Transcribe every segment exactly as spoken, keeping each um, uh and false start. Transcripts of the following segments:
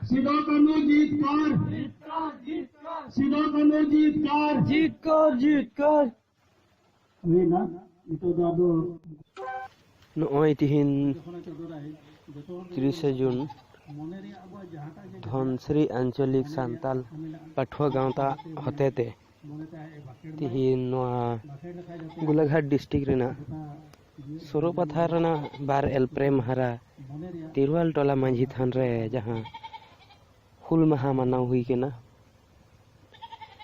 ᱥᱤᱫᱚ ᱠᱟᱹᱱᱦᱩ ᱡᱤᱛᱠᱟᱹᱨ᱾ ᱥᱤᱫᱚ ᱠᱟᱹᱱᱦᱩ ᱡᱤᱛᱠᱟᱹᱨ᱾ ᱡᱤᱛᱠᱟᱹᱨ, ᱡᱤᱛᱠᱟᱹᱨ᱾ ᱦᱩᱭᱱᱟ᱾ ᱱᱤᱛᱚᱜ ᱫᱚ ᱟᱫᱚ ᱱᱚᱜᱼᱚᱭ ᱛᱤᱦᱤᱧ ᱛᱤᱨᱤᱥᱮ ᱡᱩᱱ ᱫᱷᱚᱱᱥᱨᱤ ᱟᱧᱪᱚᱞᱤᱠ ᱥᱟᱱᱛᱟᱞ ᱯᱟᱹᱴᱷᱩᱣᱟᱹ ᱜᱟᱶᱛᱟ ᱦᱚᱛᱮᱛᱮ ᱛᱤᱦᱤᱧ ᱱᱚᱣᱟ ᱜᱳᱞᱟᱜᱷᱟᱴ ᱰᱤᱥᱴᱨᱤᱠᱴ ᱨᱮᱱᱟᱜ ᱥᱚᱨᱚᱯᱟᱛᱷᱟᱨ ᱨᱮᱱᱟᱜ ᱵᱟᱨ ᱮᱞ ᱯᱨᱮᱢ ᱦᱟᱨᱟ ᱛᱤᱨᱣᱟᱞ ᱴᱚᱞᱟ ᱢᱟᱹᱡᱷᱤ ᱛᱷᱟᱱ ᱨᱮ ᱡᱟᱦᱟᱸ ᱦᱩᱞ ᱢᱟᱦᱟ ᱢᱟᱱᱟᱣ ᱦᱩᱭ ᱠᱟᱱᱟ᱾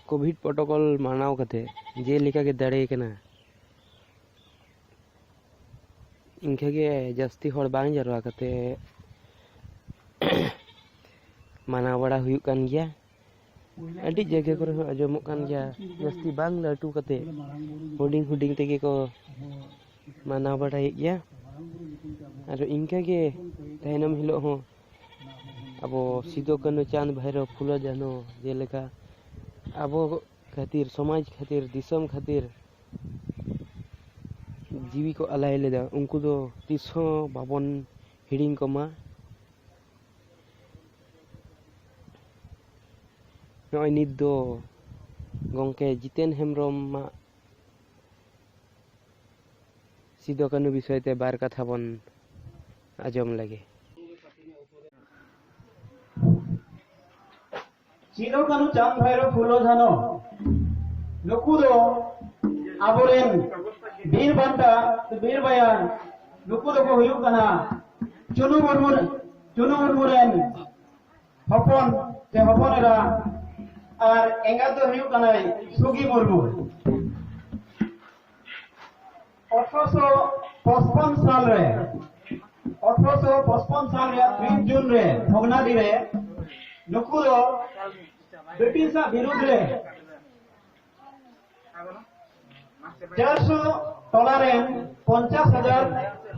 ᱠᱳᱵᱷᱤᱰ ᱯᱨᱚᱴᱳᱠᱚᱞ ᱢᱟᱱᱟᱣ ᱠᱟᱛᱮ ᱡᱮᱞᱮᱠᱟ ᱜᱮ ᱫᱟᱲᱮ ᱠᱟᱱᱟ, ᱤᱱᱠᱟᱹ ᱜᱮ ᱡᱟᱹᱥᱛᱤ ᱦᱚᱲ ᱵᱟᱝ ᱡᱟᱨᱣᱟ ᱠᱟᱛᱮ ᱢᱟᱱᱟᱣ ᱵᱟᱲᱟ ᱦᱩᱭᱩᱜ ᱠᱟᱱ ᱜᱮᱭᱟ᱾ ᱟᱹᱰᱤ ᱡᱟᱭᱜᱟ ᱠᱚᱨᱮ ᱦᱚᱸ ᱟᱸᱡᱚᱢᱚᱜ ᱠᱟᱱ ᱜᱮᱭᱟ, ᱡᱟᱹᱥᱛᱤ ᱵᱟᱝ ᱞᱟᱹᱴᱩ ᱠᱟᱛᱮ ᱦᱩᱰᱤᱧ ᱦᱩᱰᱤᱧ ᱛᱮᱜᱮ ᱠᱚ ᱢᱟᱱᱟᱣ ᱵᱟᱲᱟᱭᱮᱫ ᱜᱮᱭᱟ᱾ ᱟᱨ ᱤᱱᱠᱟᱹ ᱜᱮ ᱛᱟᱭᱱᱚᱢ ᱦᱤᱞᱳᱜ ᱦᱚᱸ ᱟᱵᱚ ᱥᱤᱫᱩ, ᱠᱟᱹᱱᱦᱩ, ᱪᱟᱸᱫᱽ, ᱵᱷᱟᱭᱨᱳ, ᱯᱷᱩᱞᱳ, ᱡᱷᱟᱱᱳ ᱡᱮᱞᱮᱠᱟ ᱟᱵᱚ ᱠᱷᱟᱹᱛᱤᱨ, ᱥᱚᱢᱟᱡᱽ ᱠᱷᱟᱹᱛᱤᱨ, ᱫᱤᱥᱚᱢ ᱠᱷᱟᱹᱛᱤᱨ ᱡᱤᱣᱤ ᱠᱚ ᱟᱞᱟᱭ ᱞᱮᱫᱟ, ᱩᱱᱠᱩ ᱫᱚ ᱛᱤᱥ ᱦᱚᱸ ᱵᱟᱵᱚᱱ ᱦᱤᱲᱤᱧ ᱠᱚᱢᱟ᱾ ᱱᱚᱜᱼᱚᱭ ᱱᱤᱛ ᱫᱚ ᱜᱚᱢᱠᱮ ᱡᱤᱛᱮᱱ ᱦᱮᱢᱵᱨᱚᱢᱟᱜ ᱥᱤᱫᱩ ᱠᱟᱹᱱᱦᱩ ᱵᱤᱥᱚᱭ ᱛᱮ ᱵᱟᱨ ᱠᱟᱛᱷᱟ ᱵᱚᱱ ᱟᱸᱡᱚᱢ ᱞᱮᱜᱮ᱾ ᱥᱤᱫᱩ, ᱠᱟᱹᱱᱦᱩ, ᱪᱟᱸᱫᱽ, ᱵᱷᱟᱭᱨᱳ, ᱯᱷᱩᱞᱳ, ᱡᱷᱟᱱᱳ, ᱱᱩᱠᱩ ᱫᱚ ᱟᱵᱚᱨᱮᱱ ᱵᱤᱨ ᱵᱟᱱᱴᱟ, ᱵᱤᱨ ᱵᱟᱭᱟᱱ, ᱱᱩᱠᱩ ᱫᱚᱠᱚ ᱦᱩᱭᱩᱜ ᱠᱟᱱᱟ ᱪᱩᱱᱩ ᱢᱩᱨᱢᱩ, ᱪᱩᱱᱩ ᱢᱩᱨᱢᱩ ᱨᱮᱱ ᱦᱚᱯᱚᱱ ᱥᱮ ᱦᱚᱯᱚᱱ ᱮᱨᱟ, ᱟᱨ ᱮᱸᱜᱟᱛ ᱫᱚ ᱦᱩᱭᱩᱜ ᱠᱟᱱᱟᱭ ᱥᱩᱜᱤ ᱢᱩᱨᱢᱩ᱾ ᱟᱴᱷᱨᱚᱥᱚ ᱯᱚᱪᱯᱚᱱ ᱥᱟᱞ ᱨᱮ, ᱟᱴᱷᱨᱚᱥᱚ ᱯᱚᱪᱯᱚᱱ ᱥᱟᱞ ᱨᱮᱭᱟᱜ ᱛᱤᱨᱤᱥ ᱡᱩᱱ ᱨᱮ ᱵᱷᱚᱜᱽᱱᱟᱰᱤ ᱨᱮ ᱱᱩᱠᱩ ᱫᱚ ᱵᱨᱤᱴᱤᱥᱟᱜ ᱵᱤᱨᱩᱫᱽ ᱨᱮ ᱪᱟᱨᱥᱚ ᱴᱚᱞᱟ ᱨᱮᱱ ᱯᱚᱧᱪᱟᱥ ᱦᱟᱡᱟᱨ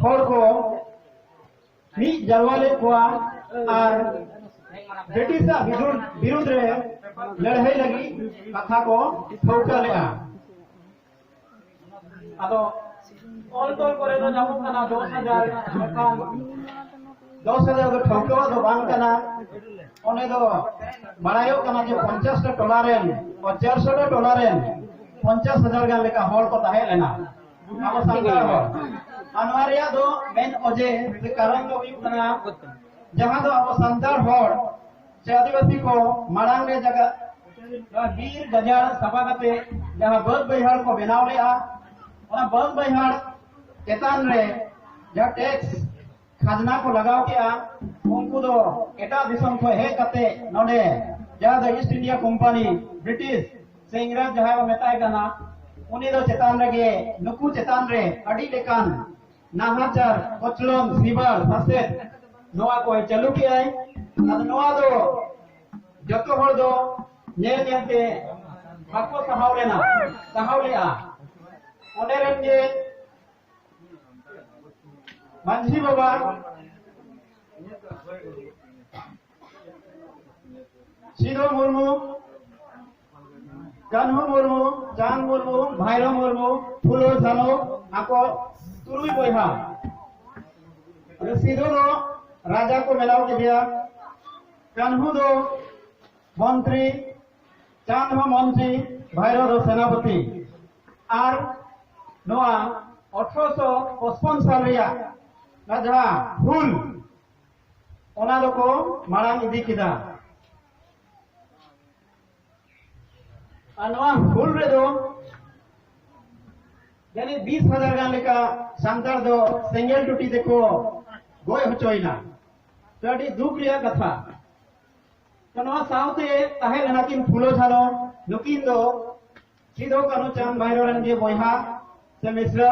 ᱦᱚᱲ ᱠᱚ ᱢᱤᱫ ᱡᱟᱨᱣᱟ ᱞᱮᱫ ᱠᱚᱣᱟ ᱟᱨ ᱵᱨᱤᱴᱤᱥᱟᱜ ᱵᱤᱨᱩᱫᱽ, ᱵᱤᱨᱩᱫᱽ ᱨᱮ ᱞᱟᱹᱲᱦᱟᱹᱭ ᱞᱟᱹᱜᱤᱫ ᱠᱟᱛᱷᱟ ᱠᱚ ᱴᱷᱟᱹᱣᱠᱟᱹ ᱞᱮᱫᱼᱟ᱾ ᱟᱫᱚ ᱚᱞ ᱛᱚᱞ ᱠᱚᱨᱮ ᱫᱚ ᱧᱟᱢᱚᱜ ᱠᱟᱱᱟ ᱫᱚᱥ ᱦᱟᱡᱟᱨ, ᱢᱮᱱᱠᱷᱟᱱ ᱫᱚᱥ ᱦᱟᱡᱟᱨ ᱫᱚ ᱴᱷᱟᱹᱣᱠᱟᱹᱣᱟᱜ ᱫᱚ ᱵᱟᱝ ᱠᱟᱱᱟ᱾ ᱚᱸᱰᱮ ᱫᱚ ᱵᱟᱲᱟᱭᱚᱜ ᱠᱟᱱᱟ ᱡᱮ ᱯᱚᱧᱪᱟᱥ ᱴᱟ ᱴᱚᱞᱟ ᱨᱮᱱ, ᱪᱟᱨᱥᱚ ᱴᱟ ᱴᱚᱞᱟ ᱨᱮᱱ ᱯᱚᱧᱪᱟᱥ ᱦᱟᱡᱟᱨ ᱜᱟᱱ ᱞᱮᱠᱟ ᱦᱚᱲ ᱠᱚ ᱛᱟᱦᱮᱸ ᱞᱮᱱᱟ, ᱟᱵᱚ ᱥᱟᱱᱛᱟᱲ ᱦᱚᱲ᱾ ᱟᱨ ᱱᱚᱣᱟ ᱨᱮᱭᱟᱜ ᱫᱚ ᱢᱮᱱ ᱚᱡᱮ ᱥᱮ ᱠᱟᱨᱚᱱ ᱫᱚ ᱦᱩᱭᱩᱜ ᱠᱟᱱᱟ, ᱡᱟᱦᱟᱸ ᱫᱚ ᱟᱵᱚ ᱥᱟᱱᱛᱟᱲ ᱦᱚᱲ ᱥᱮ ᱟᱹᱫᱤᱵᱟᱹᱥᱤ ᱠᱚ ᱢᱟᱲᱟᱝ ᱨᱮ ᱡᱟᱭᱜᱟ, ᱱᱚᱣᱟ ᱵᱤᱨ ᱜᱟᱡᱟᱲ ᱥᱟᱯᱷᱟ ᱠᱟᱛᱮ ᱡᱟᱦᱟᱸ ᱵᱟᱹᱫ ᱵᱟᱹᱭᱦᱟᱹᱲ ᱠᱚ ᱵᱮᱱᱟᱣ ᱞᱮᱜᱼᱟ, ᱚᱱᱟ ᱵᱟᱹᱫ ᱵᱟᱹᱭᱦᱟᱹᱲ ᱪᱮᱛᱟᱱ ᱨᱮ ᱡᱟᱦᱟᱸ ᱴᱮᱠᱥ ᱠᱷᱟᱡᱽᱱᱟ ᱠᱚ ᱞᱟᱜᱟᱣ ᱠᱮᱜᱼᱟ, ᱩᱱᱠᱩ ᱫᱚ ᱮᱴᱟᱜ ᱫᱤᱥᱚᱢ ᱠᱷᱚᱱ ᱦᱮᱡ ᱠᱟᱛᱮ ᱱᱚᱰᱮ ᱡᱟᱦᱟᱸ ᱫᱚ ᱤᱥᱴ ᱤᱱᱰᱤᱭᱟ ᱠᱳᱢᱯᱟᱱᱤ, ᱵᱨᱤᱴᱤᱥ ᱥᱮ ᱤᱝᱨᱮᱡᱽ ᱡᱟᱦᱟᱸᱭ ᱵᱚ ᱢᱮᱛᱟᱭ ᱠᱟᱱᱟ, ᱩᱱᱤ ᱫᱚ ᱪᱮᱛᱟᱱ ᱨᱮᱜᱮ ᱱᱩᱠᱩ ᱪᱮᱛᱟᱱ ᱨᱮ ᱟᱹᱰᱤ ᱞᱮᱠᱟᱱ ᱱᱟᱦᱟᱪᱟᱨ, ᱠᱚᱪᱞᱚᱱ, ᱥᱤᱵᱟᱲ, ᱥᱟᱥᱮᱛ ᱱᱚᱣᱟ ᱠᱚᱭ ᱪᱟᱹᱞᱩ ᱠᱮᱜᱼᱟᱭ᱾ ᱟᱫᱚ ᱱᱚᱣᱟ ᱫᱚ ᱡᱚᱛᱚ ᱦᱚᱲ ᱫᱚ ᱧᱮᱞ ᱧᱮᱞ ᱛᱮ ᱵᱟᱠᱚ ᱥᱟᱦᱟᱣ ᱞᱮᱱᱟ, ᱥᱟᱦᱟᱣ ᱞᱮᱜᱼᱟ᱾ ᱚᱸᱰᱮ ᱨᱮᱱ ᱜᱮ ᱢᱟᱹᱡᱷᱤ ᱵᱟᱵᱟ ᱥᱤᱫᱷᱩ ᱢᱩᱨᱢᱩ, ᱠᱟᱹᱱᱦᱩ ᱢᱩᱨᱢᱩ, ᱪᱟᱸᱫ ᱢᱩᱨᱢᱩ, ᱵᱷᱟᱭᱨᱳ ᱢᱩᱨᱢᱩ, ᱯᱷᱩᱞᱳ ᱡᱷᱟᱱᱳ, ᱟᱠᱚ ᱛᱩᱨᱩᱭ ᱵᱚᱭᱦᱟ᱾ ᱟᱫᱚ ᱥᱤᱫᱷᱩ ᱫᱚ ᱨᱟᱡᱟ ᱠᱚ ᱵᱮᱱᱟᱣ ᱠᱮᱫᱮᱭᱟ, ᱠᱟᱹᱱᱦᱩ ᱫᱚ ᱢᱚᱱᱛᱨᱤ, ᱪᱟᱸᱫ ᱦᱚᱸ ᱢᱚᱱᱛᱨᱤ, ᱵᱷᱟᱭᱨᱳ ᱫᱚ ᱥᱮᱱᱟᱯᱚᱛᱤ᱾ ᱟᱨ ᱱᱚᱣᱟ ᱟᱴᱷᱨᱚᱥᱚ ᱯᱚᱪᱯᱚᱱ ᱥᱟᱞ ᱨᱮᱭᱟᱜ ᱱᱚᱣᱟ ᱡᱟᱦᱟᱸ ᱦᱩᱞ, ᱚᱱᱟ ᱫᱚᱠᱚ ᱢᱟᱲᱟᱝ ᱤᱫᱤ ᱠᱮᱫᱟ᱾ ᱟᱨ ᱱᱚᱣᱟ ᱦᱩᱞ ᱨᱮᱫᱚ ᱡᱟᱹᱱᱤᱡ ᱵᱤᱥ ᱦᱟᱡᱟᱨ ᱜᱟᱱ ᱞᱮᱠᱟ ᱥᱟᱱᱛᱟᱲ ᱫᱚ ᱥᱮᱸᱜᱮᱞ ᱴᱩᱴᱤ ᱛᱮᱠᱚ ᱜᱚᱡ ᱦᱚᱪᱚᱭᱮᱱᱟ᱾ ᱛᱚ, ᱟᱹᱰᱤ ᱫᱩᱠ ᱨᱮᱭᱟᱜ ᱠᱟᱛᱷᱟ᱾ ᱛᱚ, ᱱᱚᱣᱟ ᱥᱟᱶᱛᱮ ᱛᱟᱦᱮᱸ ᱞᱮᱱᱟ ᱠᱤᱱ ᱯᱷᱩᱞᱳ ᱡᱷᱟᱱᱳ᱾ ᱱᱩᱠᱤᱱ ᱫᱚ ᱥᱤᱫᱷᱩ ᱠᱟᱹᱱᱦᱩ ᱪᱟᱸᱫ ᱵᱷᱟᱭᱨᱳ ᱨᱮᱱ ᱜᱮ ᱵᱚᱭᱦᱟ ᱥᱮ ᱢᱤᱥᱨᱟ᱾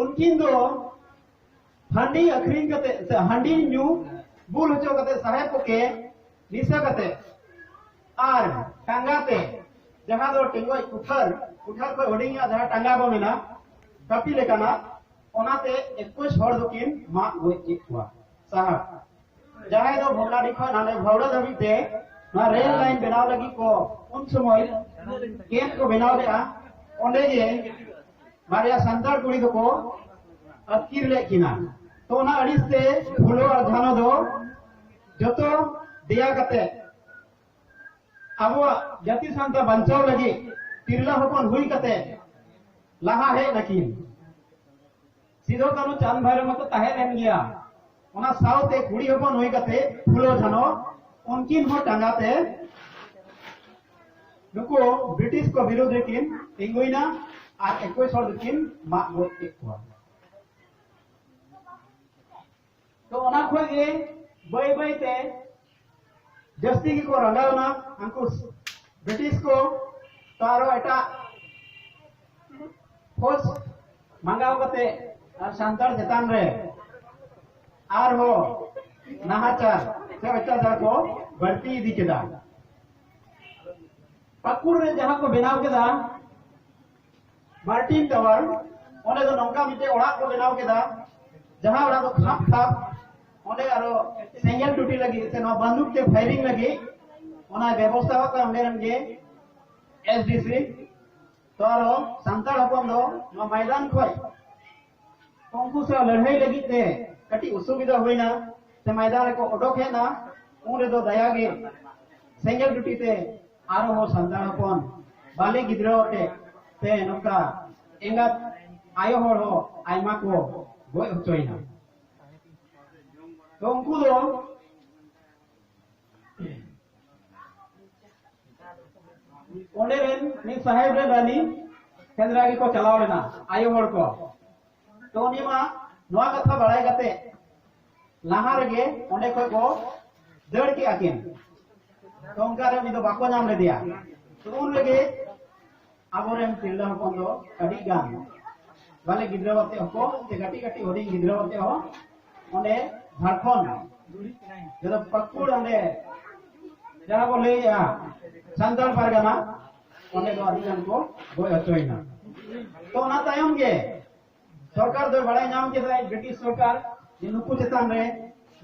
ᱩᱱᱠᱤᱱ ᱫᱚ ᱦᱟᱺᱰᱤ ᱟᱹᱠᱷᱨᱤᱧ ᱠᱟᱛᱮ ᱥᱮ ᱦᱟᱺᱰᱤ ᱧᱩ ᱵᱩᱞ ᱦᱚᱪᱚ ᱠᱟᱛᱮ ᱥᱟᱦᱮᱵ ᱠᱚᱠᱮ ᱱᱤᱥᱟᱹ ᱠᱟᱛᱮ ᱟᱨ ᱴᱟᱸᱜᱟ ᱛᱮ, ᱡᱟᱦᱟᱸ ᱫᱚ ᱴᱮᱸᱜᱚᱡ ᱠᱩᱴᱷᱟᱹᱨ, ᱠᱩᱴᱷᱟᱹᱨ ᱠᱷᱚᱱ ᱦᱩᱰᱤᱧᱟᱜ ᱡᱟᱦᱟᱸ ᱴᱟᱸᱜᱟ ᱵᱚ ᱢᱮᱱᱟ, ᱠᱟᱹᱯᱤ ᱞᱮᱠᱟᱱᱟᱜ, ᱚᱱᱟᱛᱮ ᱮᱠᱩᱥ ᱦᱚᱲ ᱫᱚᱠᱤᱱ ᱢᱟᱜ ᱜᱚᱡ ᱠᱮᱫ ᱠᱚᱣᱟ ᱥᱟᱦᱮᱵ᱾ ᱡᱟᱦᱟᱸᱭ ᱫᱚ ᱵᱷᱚᱜᱽᱱᱟᱰᱤ ᱠᱷᱚᱱ ᱦᱟᱸᱰᱮ ᱵᱷᱟᱣᱲᱟ ᱫᱷᱟᱹᱵᱤᱡ ᱛᱮ ᱱᱚᱣᱟ ᱨᱮᱞ ᱞᱟᱭᱤᱱ ᱵᱮᱱᱟᱣ ᱞᱟᱹᱜᱤᱫ ᱠᱚ ᱩᱱ ᱥᱚᱢᱚᱭ ᱠᱮᱢᱯ ᱠᱚ ᱵᱮᱱᱟᱣ ᱞᱮᱫᱼᱟ᱾ ᱚᱸᱰᱮ ᱜᱮ ᱵᱟᱨᱭᱟ ᱥᱟᱱᱛᱟᱲ ᱠᱩᱲᱤ ᱫᱚᱠᱚ ᱟᱹᱛᱠᱤᱨ ᱞᱮᱫ ᱠᱤᱱᱟ᱾ ᱛᱚ ᱚᱱᱟ ᱟᱹᱲᱤᱥ ᱛᱮ ᱯᱷᱩᱞᱳ ᱟᱨ ᱡᱷᱟᱱᱳ ᱫᱚ ᱡᱚᱛᱚ ᱫᱮᱭᱟ ᱠᱟᱛᱮ ᱟᱵᱚᱣᱟᱜ ᱡᱟᱹᱛᱤ ᱥᱟᱶᱛᱟ ᱵᱟᱧᱪᱟᱣ ᱞᱟᱹᱜᱤᱫ ᱛᱤᱨᱞᱟᱹ ᱦᱚᱯᱚᱱ ᱦᱩᱭ ᱠᱟᱛᱮ ᱞᱟᱦᱟ ᱦᱮᱡ ᱱᱟᱹᱠᱤᱱ᱾ ᱥᱤᱫᱩ ᱠᱟᱹᱱᱦᱩ ᱪᱟᱸᱫ ᱵᱷᱟᱭᱨᱳ ᱢᱟᱠᱚ ᱛᱟᱦᱮᱸ ᱞᱮᱱ ᱜᱮᱭᱟ, ᱚᱱᱟ ᱥᱟᱶᱛᱮ ᱠᱩᱲᱤ ᱦᱚᱯᱚᱱ ᱦᱩᱭ ᱠᱟᱛᱮ ᱯᱷᱩᱞᱳ ᱡᱷᱟᱱᱳ ᱩᱱᱠᱤᱱ ᱦᱚᱸ ᱴᱟᱸᱜᱟ ᱛᱮ ᱱᱩᱠᱩ ᱵᱨᱤᱴᱤᱥ ᱠᱚ ᱵᱤᱨᱩᱫᱷ ᱨᱮᱠᱤᱱ ᱛᱤᱸᱜᱩᱭᱱᱟ ᱟᱨ ᱮᱠᱩᱥ ᱦᱚᱲ ᱫᱚᱠᱤᱱ ᱢᱟᱜ ᱜᱚᱡ ᱠᱮᱫ ᱠᱚᱣᱟ᱾ ᱛᱚ ᱚᱱᱟ ᱠᱷᱚᱱ ᱜᱮ ᱵᱟᱹᱭ ᱵᱟᱹᱭ ᱛᱮ ᱡᱟᱹᱥᱛᱤ ᱜᱮᱠᱚ ᱨᱟᱸᱜᱟᱣᱱᱟ ᱩᱱᱠᱩ ᱵᱨᱤᱴᱤᱥ ᱠᱚ᱾ ᱛᱚ ᱟᱨᱚ ᱮᱴᱟᱜ ᱯᱷᱳᱨᱥ ᱢᱟᱸᱜᱟᱣ ᱠᱟᱛᱮ ᱟᱨ ᱥᱟᱱᱛᱟᱲ ᱪᱮᱛᱟᱱ ᱨᱮ ᱟᱨᱦᱚᱸ ᱱᱟᱦᱟᱪᱟᱨ ᱥᱮ ᱚᱛᱛᱟᱪᱟᱨ ᱠᱚ ᱵᱟᱹᱲᱛᱤ ᱤᱫᱤ ᱠᱮᱫᱟ᱾ ᱯᱟᱹᱠᱩᱲ ᱨᱮ ᱡᱟᱦᱟᱸ ᱠᱚ ᱵᱮᱱᱟᱣ ᱠᱮᱫᱟ ᱢᱟᱨᱴᱤᱱ ᱴᱟᱣᱟᱨ, ᱚᱸᱰᱮ ᱫᱚ ᱱᱚᱝᱠᱟ ᱢᱤᱫᱴᱮᱡ ᱚᱲᱟᱜ ᱠᱚ ᱵᱮᱱᱟᱣ ᱠᱮᱫᱟ, ᱡᱟᱦᱟᱸ ᱚᱲᱟᱜ ᱫᱚ ᱠᱷᱟᱯ ᱠᱷᱟᱯ ᱚᱸᱰᱮ ᱟᱨᱚ ᱥᱮᱸᱜᱮᱞ ᱴᱩᱴᱤ ᱞᱟᱹᱜᱤᱫ ᱥᱮ ᱱᱚᱣᱟ ᱵᱟᱱᱫᱩᱠ ᱛᱮ ᱯᱷᱟᱭᱨᱤᱝ ᱞᱟᱹᱜᱤᱫ ᱚᱱᱟ ᱵᱮᱵᱚᱥᱛᱷᱟ ᱟᱠᱟᱫ ᱚᱸᱰᱮ ᱨᱮᱱ ᱜᱮ ᱮᱥᱰᱤᱥᱤ᱾ ᱛᱚ ᱟᱨᱚ ᱥᱟᱱᱛᱟᱲ ᱦᱚᱯᱚᱱ ᱫᱚ ᱱᱚᱣᱟ ᱢᱚᱭᱫᱟᱱ ᱠᱷᱚᱡ ᱩᱱᱠᱩ ᱥᱟᱶ ᱞᱟᱹᱲᱦᱟᱹᱭ ᱞᱟᱹᱜᱤᱫ ᱛᱮ ᱠᱟᱹᱴᱤᱡ ᱚᱥᱩᱵᱤᱫᱷᱟ ᱦᱩᱭᱱᱟ, ᱥᱮ ᱢᱚᱭᱫᱟᱱ ᱨᱮᱠᱚ ᱚᱰᱚᱠ ᱦᱮᱡ ᱮᱱᱟ᱾ ᱩᱱ ᱨᱮᱫᱚ ᱫᱟᱭᱟ ᱜᱮ ᱥᱮᱸᱜᱮᱞ ᱴᱩᱴᱤ ᱛᱮ ᱟᱨᱦᱚᱸ ᱥᱟᱱᱛᱟᱲ ᱦᱚᱯᱚᱱ ᱵᱟᱞᱮ ᱜᱤᱫᱽᱨᱟᱹ ᱟᱛᱮ ᱛᱮ ᱱᱚᱝᱠᱟ ᱮᱸᱜᱟᱛ ᱟᱭᱳ ᱦᱚᱲ ᱦᱚᱸ ᱟᱭᱢᱟ ᱠᱚ ᱜᱚᱡ ᱦᱚᱪᱚᱭᱮᱱᱟ᱾ ᱛᱚ ᱩᱱᱠᱩ ᱫᱚ ᱚᱸᱰᱮ ᱨᱮᱱ ᱢᱤᱫ ᱥᱟᱦᱮᱵ ᱨᱮᱱ ᱨᱟᱱᱤ ᱥᱮᱸᱫᱽᱨᱟ ᱜᱮᱠᱚ ᱪᱟᱞᱟᱣ ᱞᱮᱱᱟ, ᱟᱭᱳ ᱦᱚᱲ ᱠᱚ᱾ ᱛᱚ ᱩᱱᱤ ᱢᱟ ᱱᱚᱣᱟ ᱠᱟᱛᱷᱟ ᱵᱟᱲᱟᱭ ᱠᱟᱛᱮ ᱞᱟᱦᱟ ᱨᱮᱜᱮ ᱚᱸᱰᱮ ᱠᱷᱚᱡ ᱠᱚ ᱫᱟᱹᱲ ᱠᱮᱜᱼᱟ ᱠᱤᱱ᱾ ᱛᱚ ᱚᱱᱠᱟ ᱨᱮ ᱩᱱᱤ ᱫᱚ ᱵᱟᱠᱚ ᱧᱟᱢ ᱞᱮᱫᱮᱭᱟ᱾ ᱛᱚ ᱩᱱ ᱨᱮᱜᱮ ᱟᱵᱚᱨᱮᱱ ᱛᱤᱨᱞᱟᱹ ᱦᱚᱯᱚᱱ ᱫᱚ ᱟᱹᱰᱤ ᱜᱟᱱ ᱵᱟᱞᱮ ᱜᱤᱫᱽᱨᱟᱹ ᱟᱛᱮ ᱦᱚᱸᱠᱚ ᱥᱮ ᱠᱟᱹᱴᱤᱡ ᱠᱟᱹᱴᱤᱡ ᱦᱩᱰᱤᱧ ᱜᱤᱫᱽᱨᱟᱹ ᱟᱛᱮ ᱦᱚᱸ ᱚᱸᱰᱮ ᱡᱷᱟᱲᱠᱷᱚᱸᱰ ᱡᱟᱦᱟᱸ ᱯᱟᱹᱠᱩᱲ ᱚᱸᱰᱮ ᱡᱟᱦᱟᱸ ᱠᱚ ᱞᱟᱹᱭᱮᱜᱼᱟ ᱥᱟᱱᱛᱟᱲ ᱯᱟᱨᱜᱟᱱᱟ, ᱚᱸᱰᱮ ᱫᱚ ᱟᱹᱰᱤ ᱜᱟᱱ ᱠᱚ ᱜᱚᱡ ᱦᱚᱪᱚᱭᱮᱱᱟ᱾ ᱛᱚ ᱚᱱᱟ ᱛᱟᱭᱚᱢ ᱜᱮ ᱥᱚᱨᱠᱟᱨ ᱫᱚᱭ ᱵᱟᱲᱟᱭ ᱧᱟᱢ ᱠᱮᱫᱟᱭ, ᱵᱨᱤᱴᱤᱥ ᱥᱚᱨᱠᱟᱨ, ᱡᱮ ᱱᱩᱠᱩ ᱪᱮᱛᱟᱱ ᱨᱮ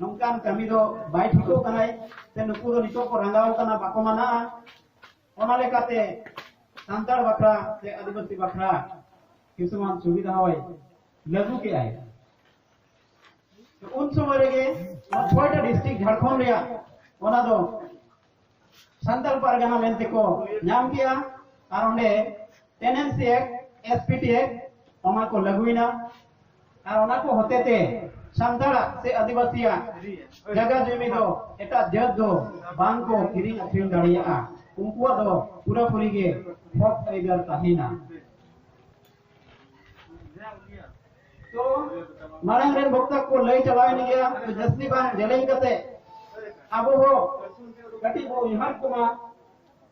ᱱᱚᱝᱠᱟᱱ ᱠᱟᱹᱢᱤ ᱫᱚ ᱵᱟᱭ ᱴᱷᱤᱠᱚᱜ ᱠᱟᱱᱟᱭ, ᱥᱮ ᱱᱩᱠᱩ ᱫᱚ ᱱᱤᱛᱚᱜ ᱠᱚ ᱨᱟᱸᱜᱟᱣ ᱠᱟᱱᱟ, ᱵᱟᱠᱚ ᱢᱟᱱᱟᱜᱼᱟ᱾ ᱚᱱᱟ ᱞᱮᱠᱟᱛᱮ ᱥᱟᱱᱛᱟᱲ ᱵᱟᱠᱷᱨᱟ ᱥᱮ ᱟᱹᱫᱤᱵᱟᱹᱥᱤ ᱵᱟᱠᱷᱨᱟ ᱠᱤᱪᱷᱩᱜᱟᱱ ᱥᱩᱵᱤᱫᱷᱟ ᱦᱚᱸᱭ ᱞᱟᱹᱜᱩ ᱠᱮᱜᱼᱟᱭ᱾ ᱩᱱ ᱥᱚᱢᱚᱭ ᱨᱮᱜᱮ ᱱᱚᱣᱟ ᱪᱷᱚᱭᱴᱟ ᱰᱤᱥᱴᱨᱤᱠᱴ ᱡᱷᱟᱲᱠᱷᱚᱸᱰ ᱨᱮᱭᱟᱜ ᱚᱱᱟ ᱫᱚ ᱥᱟᱱᱛᱟᱲ ᱯᱟᱨᱜᱟᱱᱟ ᱢᱮᱱᱛᱮ ᱠᱚ ᱧᱟᱢ ᱠᱮᱜᱼᱟ᱾ ᱟᱨ ᱚᱸᱰᱮ N N C act, S P T act ᱚᱱᱟ ᱠᱚ ᱞᱟᱹᱜᱩᱭᱮᱱᱟ᱾ ᱟᱨ ᱚᱱᱟ ᱠᱚ ᱦᱚᱛᱮᱛᱮ ᱥᱟᱱᱛᱟᱲᱟᱜ ᱥᱮ ᱟᱹᱫᱤᱵᱟᱹᱥᱤᱭᱟᱜ ᱡᱟᱭᱜᱟ ᱡᱚᱢᱤ ᱫᱚ ᱮᱴᱟᱜ ᱡᱟᱹᱛ ᱫᱚ ᱵᱟᱝ ᱠᱚ ᱠᱤᱨᱤᱧ ᱟᱹᱠᱷᱨᱤᱧ ᱫᱟᱲᱮᱭᱟᱜᱼᱟ᱾ ᱩᱱᱠᱩᱣᱟᱜ ᱫᱚ ᱯᱩᱨᱟᱹᱯᱩᱨᱤ ᱜᱮ ᱦᱚᱠ ᱟᱹᱭᱫᱟᱹᱨ ᱛᱟᱦᱮᱱᱟ᱾ ᱛᱚ ᱢᱟᱲᱟᱝ ᱨᱮᱱ ᱵᱚᱠᱛᱟ ᱠᱚ ᱞᱟᱹᱭ ᱪᱟᱞᱟᱣᱮᱱ ᱜᱮᱭᱟ, ᱛᱚ ᱡᱟᱹᱥᱛᱤ ᱵᱟᱝ ᱡᱮᱞᱮᱧ ᱠᱟᱛᱮ ᱟᱵᱚ ᱦᱚᱸ ᱠᱟᱹᱴᱤᱡ ᱵᱚ ᱩᱭᱦᱟᱹᱨ ᱠᱚᱢᱟ,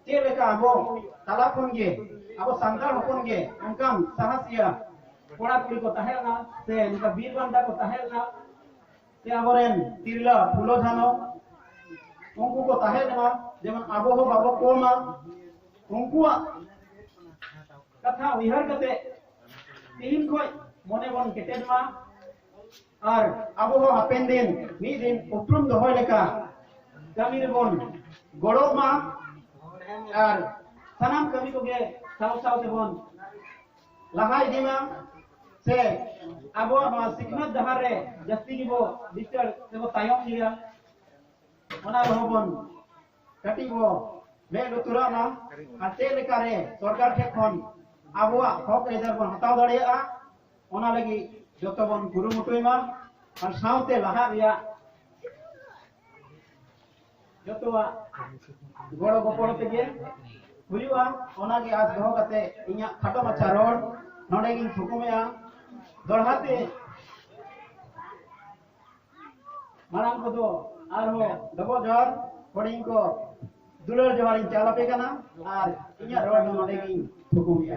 ᱪᱮᱫ ᱞᱮᱠᱟ ᱟᱵᱚ ᱛᱟᱞᱟ ᱠᱷᱚᱱ ᱜᱮ, ᱟᱵᱚ ᱥᱟᱱᱛᱟᱲ ᱦᱚᱯᱚᱱ ᱜᱮ ᱚᱱᱠᱟᱱ ᱥᱟᱦᱟᱥᱤᱭᱟᱹ ᱠᱚᱲᱟ ᱠᱩᱲᱤ ᱠᱚ ᱛᱟᱦᱮᱸ ᱞᱮᱱᱟ, ᱥᱮ ᱱᱚᱝᱠᱟ ᱵᱤᱨ ᱵᱟᱱᱴᱟ ᱠᱚ ᱛᱟᱦᱮᱸ ᱞᱮᱱᱟ, ᱥᱮ ᱟᱵᱚᱨᱮᱱ ᱛᱤᱨᱞᱟᱹ ᱯᱷᱩᱞᱳ ᱡᱷᱟᱱᱚ ᱩᱱᱠᱩ ᱠᱚ ᱛᱟᱦᱮᱸ ᱞᱮᱱᱟ, ᱡᱮᱢᱚᱱ ᱟᱵᱚ ᱦᱚᱸ ᱵᱟᱵᱚ ᱠᱚᱢᱟ᱾ ᱩᱱᱠᱩᱣᱟᱜ ᱠᱟᱛᱷᱟ ᱩᱭᱦᱟᱹᱨ ᱠᱟᱛᱮ ᱛᱤᱦᱤᱧ ᱠᱷᱚᱱ ᱢᱚᱱᱮ ᱵᱚᱱ ᱠᱮᱴᱮᱡ ᱢᱟ᱾ ᱟᱨ ᱟᱵᱚ ᱦᱚᱸ ᱦᱟᱯᱮᱱ ᱫᱤᱱ ᱢᱤᱫ ᱫᱤᱱ ᱩᱯᱨᱩᱢ ᱫᱚᱦᱚᱭ ᱞᱮᱠᱟ ᱠᱟᱹᱢᱤ ᱨᱮᱵᱚᱱ ᱜᱚᱲᱚᱜ ᱢᱟ᱾ ᱟᱨ ᱥᱟᱱᱟᱢ ᱠᱟᱹᱢᱤ ᱠᱚᱜᱮ ᱥᱟᱶ ᱥᱟᱶ ᱛᱮᱵᱚᱱ ᱞᱟᱦᱟ ᱤᱫᱤ ᱢᱟ᱾ ᱥᱮ ᱟᱵᱚᱣᱟᱜ ᱱᱚᱣᱟ ᱥᱤᱠᱷᱱᱟᱹᱛ ᱰᱟᱦᱟᱨ ᱨᱮ ᱡᱟᱹᱥᱛᱤ ᱜᱮᱵᱚ ᱵᱤᱪᱟᱹᱨ ᱛᱮᱵᱚ ᱛᱟᱭᱚᱢ ᱜᱮᱭᱟ᱾ ᱚᱱᱟ ᱨᱮᱦᱚᱸ ᱵᱚᱱ ᱠᱟᱹᱴᱤᱡ ᱵᱚ ᱢᱮᱫ ᱞᱩᱛᱩᱨᱟᱜ ᱢᱟ᱾ ᱟᱨ ᱪᱮᱫ ᱞᱮᱠᱟᱨᱮ ᱥᱚᱨᱠᱟᱨ ᱴᱷᱮᱱ ᱠᱷᱚᱱ ᱟᱵᱚᱣᱟᱜ ᱦᱚᱠ ᱟᱹᱭᱫᱟᱹᱨ ᱵᱚᱱ ᱦᱟᱛᱟᱣ ᱫᱟᱲᱮᱭᱟᱜᱼᱟ, ᱚᱱᱟ ᱞᱟᱹᱜᱤᱫ ᱡᱚᱛᱚ ᱵᱚᱱ ᱠᱩᱨᱩᱢᱩᱴᱩᱭ ᱢᱟ᱾ ᱟᱨ ᱥᱟᱶᱛᱮ ᱞᱟᱦᱟᱜ ᱨᱮᱭᱟᱜ ᱡᱚᱛᱚᱣᱟᱜ ᱜᱚᱲᱚ ᱜᱚᱯᱚᱲᱚ ᱛᱮᱜᱮ ᱦᱩᱭᱩᱜᱼᱟ᱾ ᱚᱱᱟᱜᱮ ᱟᱸᱥ ᱫᱚᱦᱚ ᱠᱟᱛᱮ ᱤᱧᱟᱹᱜ ᱠᱷᱟᱴᱚ ᱢᱟᱪᱷᱟ ᱨᱚᱲ ᱱᱚᱰᱮ ᱜᱤᱧ ᱛᱷᱩᱠᱩᱢᱮᱜᱼᱟ᱾ ᱫᱚᱦᱲᱟ ᱛᱮ ᱢᱟᱲᱟᱝ ᱠᱚᱫᱚ ᱟᱨᱦᱚᱸ ᱰᱚᱵᱚᱜ ᱡᱚᱦᱟᱨ, ᱦᱩᱰᱤᱧ ᱠᱚ ᱫᱩᱞᱟᱹᱲ ᱡᱚᱦᱟᱨᱤᱧ ᱪᱟᱞ ᱟᱯᱮ ᱠᱟᱱᱟ᱾ ᱟᱨ ᱤᱧᱟᱹᱜ ᱨᱚᱲ ᱫᱚ ᱱᱚᱰᱮ ᱜᱤᱧ ᱛᱷᱩᱠᱩᱢᱮᱜᱼᱟ᱾